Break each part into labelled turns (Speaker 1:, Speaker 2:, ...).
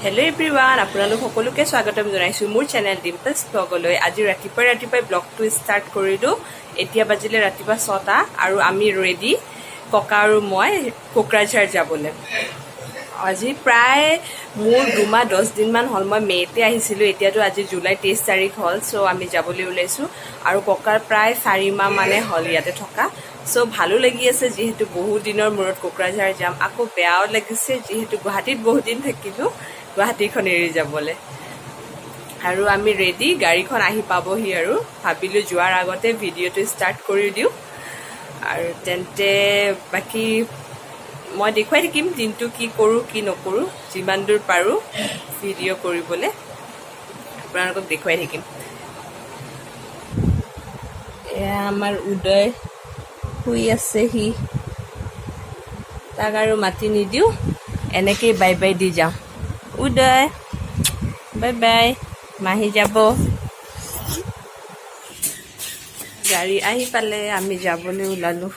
Speaker 1: Hello' everyone, আপোনালোক সকলোকে স্বাগতম জনাইছোঁ মোৰ চেনেল ডিম্পলছ ব্লগলৈ। আজি ৰাতিপুৱাই ৰাতিপুৱাই ব্লগটো ষ্টাৰ্ট কৰিলোঁ। এতিয়া বাজিলে ৰাতিপুৱা 6টা আৰু আমি ৰেডি, ককা আৰু মই, কোকৰাঝাৰ যাবলৈ। আজি প্ৰায় মোৰ 2 মাহ 10 দিনমান হ'ল, মই মে'তে আহিছিলোঁ। এতিয়াতো আজি জুলাই 23 তাৰিখ হ'ল। চ' আমি যাবলৈ ওলাইছোঁ আৰু ককাৰ প্ৰায় 4 মাহ মানে হ'ল ইয়াতে থকা। চ' ভালো লাগি আছে, যিহেতু বহুত দিনৰ মূৰত কোকৰাঝাৰ যাম। আকৌ বেয়াও লাগিছে, যিহেতু গুৱাহাটীত বহুত দিন থাকিলোঁ, গুৱাহাটীখন এৰি যাবলৈ। আৰু আমি ৰেডি, গাড়ীখন আহি পাবহি আৰু ভাবিলোঁ যোৱাৰ আগতে ভিডিঅ'টো ষ্টাৰ্ট কৰি দিওঁ। আৰু তেন্তে বাকী মই দেখুৱাই থাকিম দিনটো কি কৰোঁ কি নকৰোঁ। যিমান দূৰ পাৰোঁ ভিডিঅ' কৰিবলৈ আপোনালোকক দেখুৱাই থাকিম। এয়া আমাৰ উদয় শুই আছে। সি তাক আৰু মাতি নিদিওঁ, এনেকেই বাই বাই the যাওঁ। উদয়, বাই বাই, মাহী যাব। গাড়ী আহি পালে, আমি যাবলৈ ওলালো।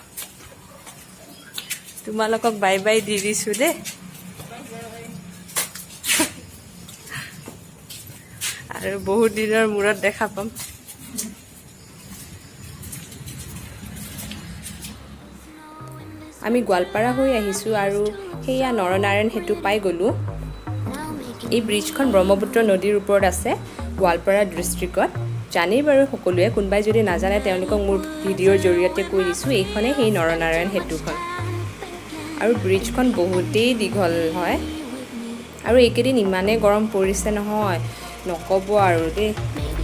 Speaker 1: তোমালোকক বাই বাই the দিছো দেই। আৰু বহুত দিনৰ মূৰত দেখা পাম। আমি গোৱালপাৰা হৈ আহিছোঁ আৰু সেয়া নৰনাৰায়ণ সেতু পাই গ'লোঁ। এই ব্ৰিজখন ব্ৰহ্মপুত্ৰ নদীৰ ওপৰত আছে, গোৱালপাৰা ডিষ্ট্ৰিক্টত। জানেই বাৰু সকলোৱে, কোনোবাই যদি নাজানে তেওঁলোকক মোৰ ভিডিঅ'ৰ জৰিয়তে কৈ দিছোঁ, এইখনেই সেই নৰনাৰায়ণ সেতুখন। আৰু ব্ৰিজখন বহুতেই দীঘল হয়। আৰু এইকেইদিন ইমানেই গৰম পৰিছে নহয়, নক'ব আৰু দেই।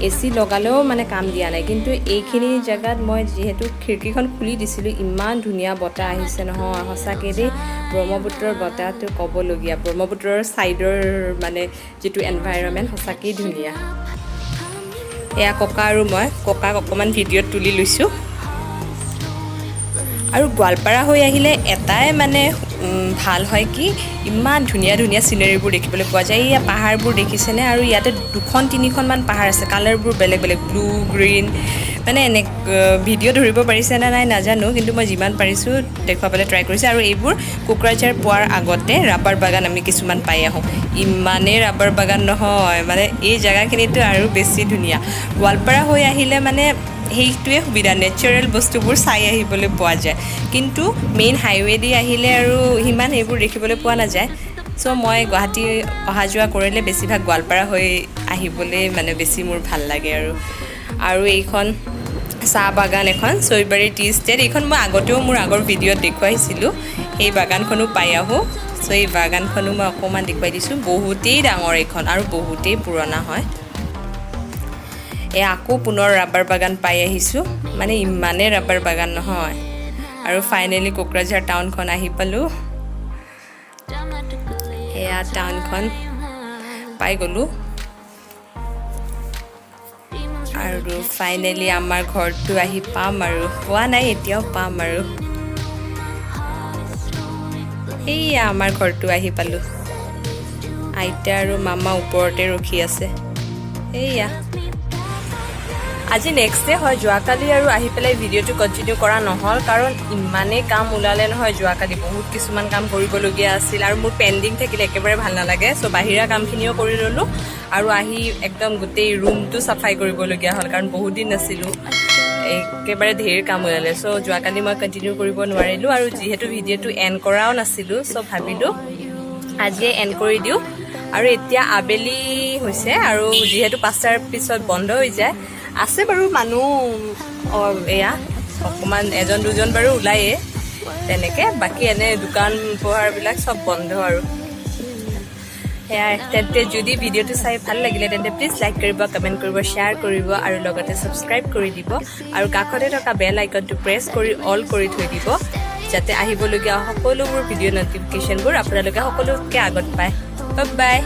Speaker 1: এ চি লগালেও মানে কাম দিয়া নাই। কিন্তু এইখিনি জেগাত মই যিহেতু খিৰিকীখন খুলি দিছিলোঁ, ইমান ধুনীয়া বতাহ আহিছে নহয়, সঁচাকৈ দেই। ব্ৰহ্মপুত্ৰৰ বতাহটো ক'বলগীয়া। ব্ৰহ্মপুত্ৰৰ ছাইডৰ মানে যিটো এনভাইৰনমেণ্ট, সঁচাকেই ধুনীয়া। এয়া ককা আৰু মই, ককাক অকণমান ভিডিঅ'ত তুলি লৈছোঁ। আৰু গোৱালপাৰা হৈ আহিলে এটাই মানে ভাল হয় কি, ইমান ধুনীয়া ধুনীয়া চিনেৰীবোৰ দেখিবলৈ পোৱা যায়। এইয়া পাহাৰবোৰ দেখিছেনে? আৰু ইয়াতে দুখন তিনিখনমান পাহাৰ আছে, কালাৰবোৰ বেলেগ বেলেগ, ব্লু, গ্ৰীণ। মানে এনে ভিডিঅ' ধৰিব পাৰিছেনে নাই নাজানো, কিন্তু মই যিমান পাৰিছোঁ দেখুৱাবলৈ ট্ৰাই কৰিছোঁ। আৰু এইবোৰ কোকৰাঝাৰ পোৱাৰ আগতে ৰাবাৰ বাগান আমি কিছুমান পাই আহোঁ। ইমানেই ৰাবাৰ বাগান নহয়, মানে এই জেগাখিনিতো আৰু বেছি ধুনীয়া। গোৱালপাৰা হৈ আহিলে মানে সেইটোৱে সুবিধা, নেচাৰেল বস্তুবোৰ চাই আহিবলৈ পোৱা যায়। কিন্তু মেইন হাইৱে দি আহিলে আৰু সিমান সেইবোৰ দেখিবলৈ পোৱা নাযায়। চ' মই গুৱাহাটী অহা যোৱা কৰিলে বেছিভাগ গোৱালপাৰা হৈ আহিবলৈ মানে বেছি মোৰ ভাল লাগে। আৰু এইখন চাহ বাগান এখন, চৈবাৰী টি ষ্টেট। এইখন মই আগতেও মোৰ আগৰ ভিডিঅ'ত দেখুৱাইছিলোঁ। সেই বাগানখনো পাই আহোঁ। চ' এই বাগানখনো মই অকণমান দেখুৱাই দিছোঁ। বহুতেই ডাঙৰ এইখন আৰু বহুতেই পুৰণা হয়। এয়া আকৌ পুনৰ ৰাবাৰ বাগান পাই আহিছোঁ। মানে ইমানেই ৰাবাৰ বাগান নহয়। আৰু ফাইনেলি কোকৰাঝাৰ টাউনখন আহি পালোঁ। এয়া টাউনখন পাই গ'লোঁ আৰু ফাইনেলি আমাৰ ঘৰটো আহি পাম আৰু পোৱা নাই এতিয়াও, পাম আৰু। এইয়া আমাৰ ঘৰটো আহি পালোঁ। আইতা আৰু মামা ওপৰতে ৰখি আছে। এইয়া আজি নেক্সট ডে হয়। যোৱাকালি আৰু আহি পেলাই ভিডিঅ'টো কণ্টিনিউ কৰা নহ'ল, কাৰণ ইমানেই কাম ওলালে নহয় যোৱাকালি। বহুত কিছুমান কাম কৰিবলগীয়া আছিল আৰু মোৰ পেণ্ডিং থাকিলে একেবাৰে ভাল নালাগে। চ' বাহিৰা কামখিনিও কৰি ল'লোঁ আৰু আহি একদম গোটেই ৰুমটো চাফাই কৰিবলগীয়া হ'ল, কাৰণ বহুত দিন নাছিলোঁ, একেবাৰে ধেৰ কাম ওলালে। চ' যোৱাকালি মই কণ্টিনিউ কৰিব নোৱাৰিলোঁ আৰু যিহেতু ভিডিঅ'টো এণ্ড কৰাও নাছিলোঁ, চ' ভাবিলোঁ আজিয়ে এণ্ড কৰি দিওঁ। আৰু এতিয়া আবেলি হৈছে আৰু যিহেতু 5টাৰ পিছত বন্ধ হৈ যায়, আছে বাৰু মানুহ, এয়া অকণমান এজন দুজন বাৰু ওলায়ে তেনেকে, বাকী এনে দোকান পোহাৰবিলাক চব বন্ধ। আৰু সেয়াই। তেন্তে যদি ভিডিঅ'টো চাই ভাল লাগিলে, তেন্তে প্লিজ লাইক কৰিব, কমেণ্ট কৰিব, শ্বেয়াৰ কৰিব আৰু লগতে ছাবস্ক্ৰাইব কৰি দিব। আৰু কাষতে থকা বেল আইকনটো প্ৰেছ কৰি অল কৰি থৈ দিব, যাতে আহিবলগীয়া সকলোবোৰ ভিডিঅ' নটিফিকেশ্যনবোৰ আপোনালোকে সকলোতকৈ আগত পায়। Bye bye.